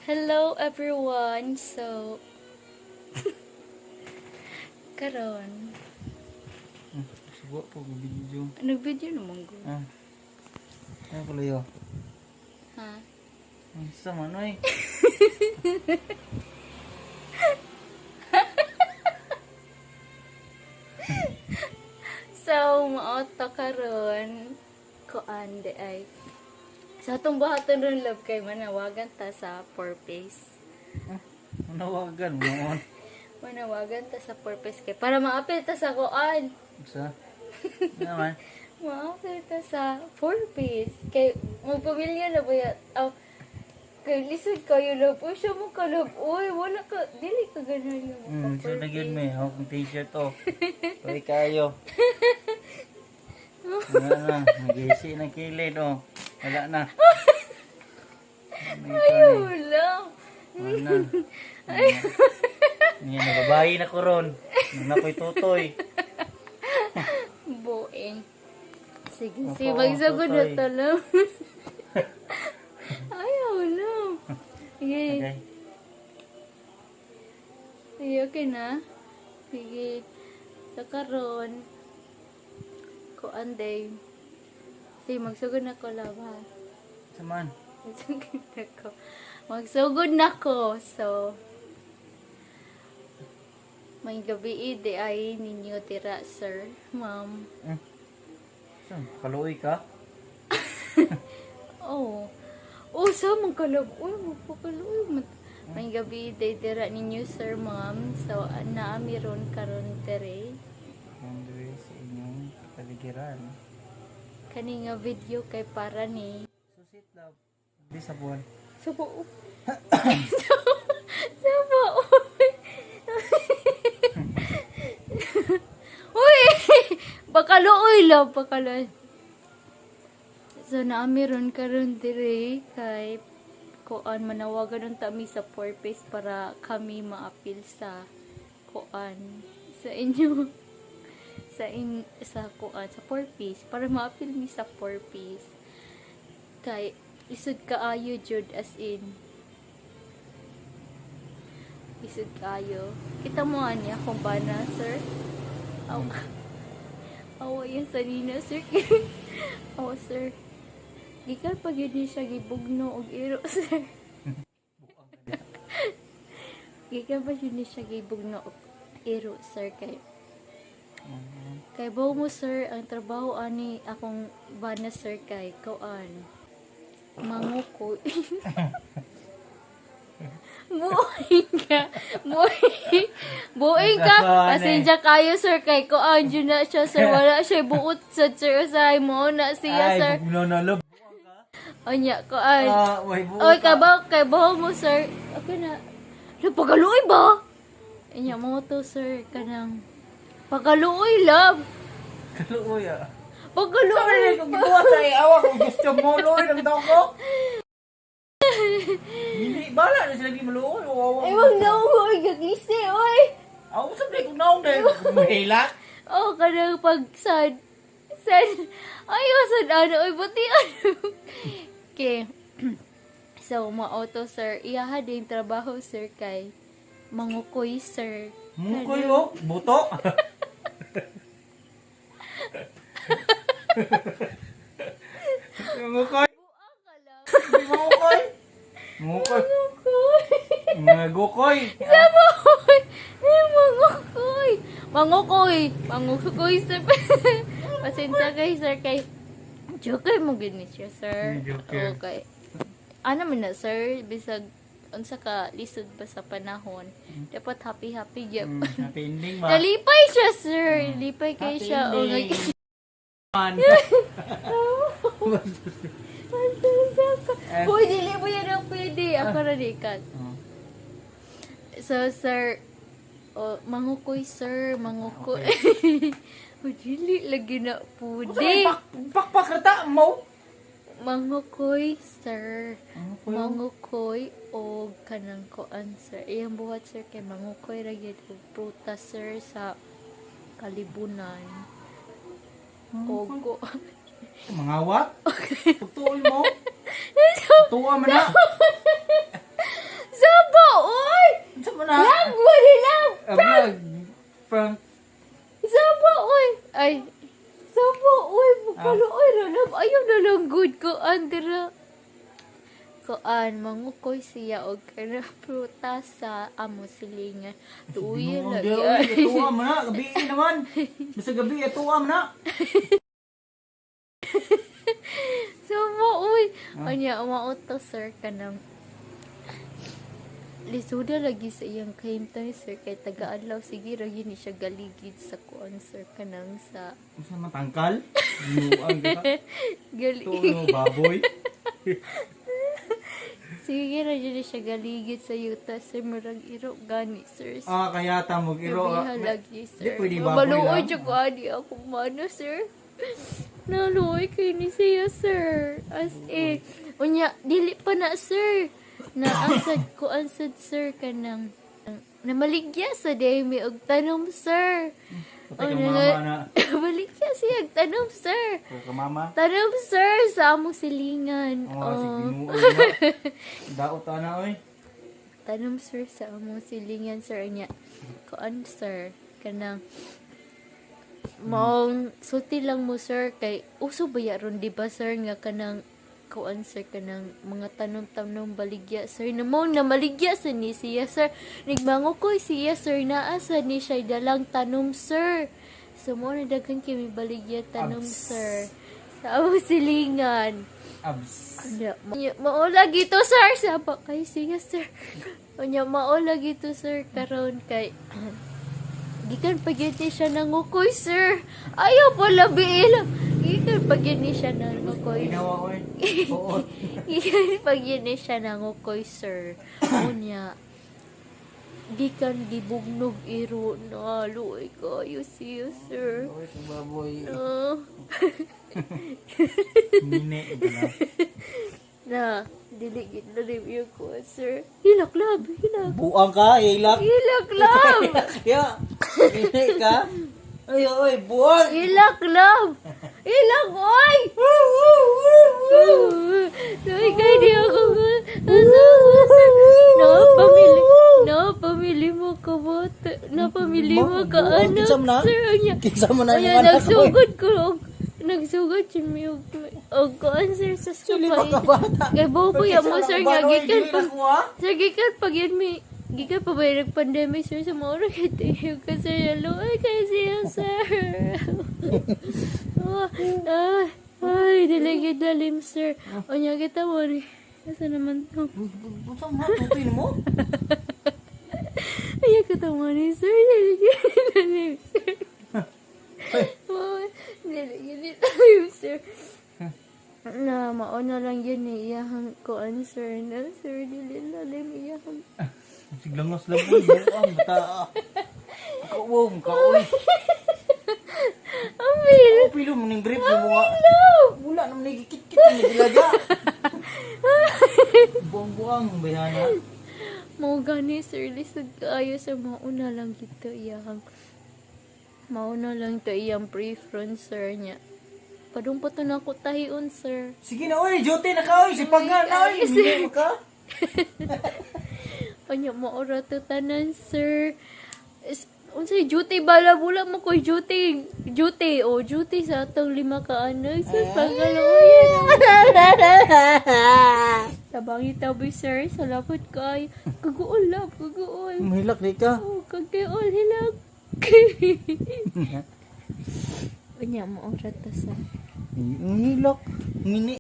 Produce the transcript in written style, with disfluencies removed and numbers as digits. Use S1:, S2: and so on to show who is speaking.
S1: Hello everyone. So karon
S2: Subo po video.
S1: Nag-video naman ko.
S2: Ah. Ano kuloy?
S1: Ha?
S2: Ang sama noy.
S1: So mao to karon kuan di ay. Sa atong buhaton ron, love, kay manawagan ta sa purpose.
S2: Manawagan mo.
S1: Manawagan ta sa purpose kay para maapil ta sa kuan.
S2: Sa? Ano naman?
S1: Maapil ta sa purpose. Kay magpamilya na ba ya? Oh, kay lisod kayo, love. Uy, siya mo ka, love. Uy, wala ka. Dili ka ganahan nga
S2: So na gyud
S1: maka-purpose.
S2: may akong t-shirt oh. Tuloy kayo. Wala na, nag-isi ng kilid oh. Wala na. May
S1: Ayaw lang.
S2: Wala na. Ngayon, nababayi na ko ron. Nung ako'y tutoy.
S1: Buing. Sige,
S2: Opo,
S1: sige. Magsagod na
S2: tutoy.
S1: to lang. Ayaw lang. Sige.
S2: Okay.
S1: Sige, okay na. Sige. Sa karon, kuan day. Sige, magsugod na ko, love, ha.
S2: Saman.
S1: Magsugod na ko. Magsugod na ko. So, may gabi di ay ninyo tira, sir, ma'am.
S2: Saan? Kaluoy ka?
S1: Oh. Oh, sa man kalab. Uy, magpakaluoy. May gabi day dira ninyo, sir, ma'am. So, naami ron karon tere.
S2: Andre sa inyong kapaligiran.
S1: Kani nga video kay para ni
S2: Susit love. Di sa buwan.
S1: Sa buo. Sa buo. Uy! Bakaluoy love, bakaluoy. So, naami ron karon dire kay kuan manawagan unta mi sa purpose para kami maapil sa kuan sa inyo sa in sa kuan sa purpose para maapil mi sa purpose kay isod kaayo jud, as in isod kaayo. Kita mo ani akong bana, sir. Aw, awa yan sa nina, sir. Awa, sir, gikan pa gyud ni siya gibugno og iro, sir. Gikan pa gyud ni siya gibugno og iro, sir, kay kay bawo mo, sir, ang trabaho ani akong bana, sir, kay kuan mangukoy. Buoy ka. Buoy. Buoy ka. Pasensya kayo, sir, kay kuan jud na siya, sir. Wala siya buot sa sir usahay mo na siya, sir.
S2: Ay, bugno na love.
S1: Unya kuan.
S2: Ah, way buo.
S1: Oy, kabaw, kay bawo mo, sir. Okay na. Lo, pagaluoy ba? Inya mo to, sir, kanang pagaluoy, love.
S2: Kaluoy ah.
S1: Pagaluoy.
S2: Kung gibuhat sa awa kung gusto mo luoy ng daw ko. Hindi bala na sila di maluoy. Wawa.
S1: Ay, wag na oy, gagisi, oy.
S2: Ako sa kung naong dahil mahila.
S1: Oh, kanang pag sad sad ayaw sad ano, oy, buti ano. Okay. So, mao to, sir. Iyaha din trabaho, sir, kay mangukoy, sir.
S2: Mukoy oh, buto. Mukoy. Di mukoy. Mukoy.
S1: Mangukoy.
S2: Mga gukoy.
S1: Saboy! Ay, mangukoy! Mangukoy! Mangukoy, sir. Pasensya kay sir kay joker mo gud ni siya, sir.
S2: Joker.
S1: Okay. Ano man na, sir, bisag unsa ka lisod ba sa panahon, dapat happy happy gyud.
S2: Happy ending ba?
S1: Nalipay siya, sir. Lipay kay
S2: Happy
S1: siya. Oh,
S2: ending. Man. Eh.
S1: Uy, dili mo yan ang pwede. Ako ra di cut.
S2: Oh.
S1: So, sir, oh, mangukoy, sir, mangukoy. Oh, dili lagi na pwede.
S2: Pakpak rata mo.
S1: Mangukoy, sir.
S2: Mangukoy.
S1: Mangukoy o kanang kuan, sir. Iyang buhat, sir, kay mangukoy ra gyud og prutas, sir, sa kalibunan. O ko.
S2: Mangawat? Pagtuoy mo. Tuwa man na.
S1: Kuan, mangukoy siya og kanang prutas sa amo silingan. Luoy
S2: Binuang
S1: lagi.
S2: di, oy, atuwa man na, gabi naman. Basta gabi, atuwa man na.
S1: So mo uy. Unya mao to, sir, kanang lisuda lagi sa iyang kahimtang, sir, kay taga-adlaw sige ra gyud ni siya galigid sa kuan, sir, kanang sa
S2: Unsa man tangkal? Binuang ka.
S1: gali
S2: Tuo baboy.
S1: Sige ra gyud ni siya galigid sa yuta, sir, murag iro gani, sir.
S2: Ah, kaya tamog iro.
S1: Gabiha lagi,
S2: Di
S1: sir.
S2: pwede baboy
S1: Maluoy
S2: lang.
S1: jud ko ani ako mano, sir. Naluoy kay ni siya, sir. As in, unya dili pa na, sir. Naasad ko ansad, sir, kanang namaligya sa demi og tanom, sir.
S2: Patay kang mama na.
S1: Maligya siya og tanom, sir.
S2: Patay ka mama.
S1: Tanom, sir, sa among silingan.
S2: Oh, sige,
S1: Oh.
S2: binuang na. Daot ta na, oy.
S1: Tanom, sir, sa among silingan, sir, niya. Kuan, sir, kanang maong sulti lang mo, sir, kay uso ba ya ron, di ba, sir, nga kanang kuan, sir, kanang mga tanom-tanom baligya, sir, na mo na maligya sa ni siya, sir, nigmangukoy siya, sir, naa sa ni siya dalang tanom, sir. So mo na daghan kami baligya tanom,
S2: Abs.
S1: sir, sa among silingan.
S2: Abs.
S1: Unya, mao lagi to, sir. Saba kay siya, sir. Unya, mao lagi to, sir, karon kay gikan pa gyud ni siya nangukoy, sir. Ayaw pa labi ilang. Gikan pa gyud ni siya nangukoy.
S2: Ginawa, oy. Oo.
S1: Gikan pa gyud ni siya nangukoy, sir. Unya, gikan gibugnog iro na luoy kayo siya, sir.
S2: Oy, kang baboy.
S1: No.
S2: Mine, ito na.
S1: Na, dili gid na rin yung ko, sir. Hilak, love, hilak.
S2: Buang ka, hilak.
S1: Hilak, love!
S2: Kaya, mine ka. Ay, oy, buang.
S1: Hilak, love! Hilak, oy! Uy, kay di ako. Ano, sir? Napamili, napamili mo ka bata. Napamili mo ka
S2: Buang,
S1: anak,
S2: kinsa mo na?
S1: sir. Unya,
S2: Kinsa mo na
S1: unya,
S2: yung anak ko, eh.
S1: nagsugod ko. Nagsugod siya mi og kuan, sir, sa
S2: Suli pa ka bata.
S1: Kay bobo ya mo, sir, nga gikan pa.
S2: pa.
S1: Sir, gikan pag yun may, gikan pa ba yung nag-pandemic, sir, sa mga oras kayo ka, sir, yalo, ay, kayo siya, sir. Oh, ah, ay, diligid lalim, sir. O niya, kita mo ni. Asa naman to?
S2: Unsa mo na tutin mo?
S1: Ay, kita mo ni, sir. Diligid lalim, sir. Oh, diligid lalim, sir. Na, mauna lang yun eh, iyahang kuan, sir, na, sir, dili lalim, iyahang.
S2: Siglangos lang mo, buang bata. Kaum ka oy.
S1: Amil!
S2: Pilo mo ning grip mo nga.
S1: Love!
S2: Wala naman nagikit-kit ang gilaga. Buang-buang bayana.
S1: Mao gani, sir, lisod kaayo sa mauna lang gito iyang mauna lang to iyang preference, sir, niya. Padung pa to na ako tahion, sir.
S2: Sige na oy, duty na ka oy, sipag nga na oy, mine mo ka.
S1: Anya maora to tanan, sir. Is, unsay duty bala wala mo koy duty. Duty o duty sa atong lima ka anak sa pangaloyan. Tabangi tabi, sir, salamat kay. Kaguol love, kaguol.
S2: Mahilak di ka.
S1: Oh, kagaol hilak. Unya mo ta sa.
S2: Mahilak. Mini.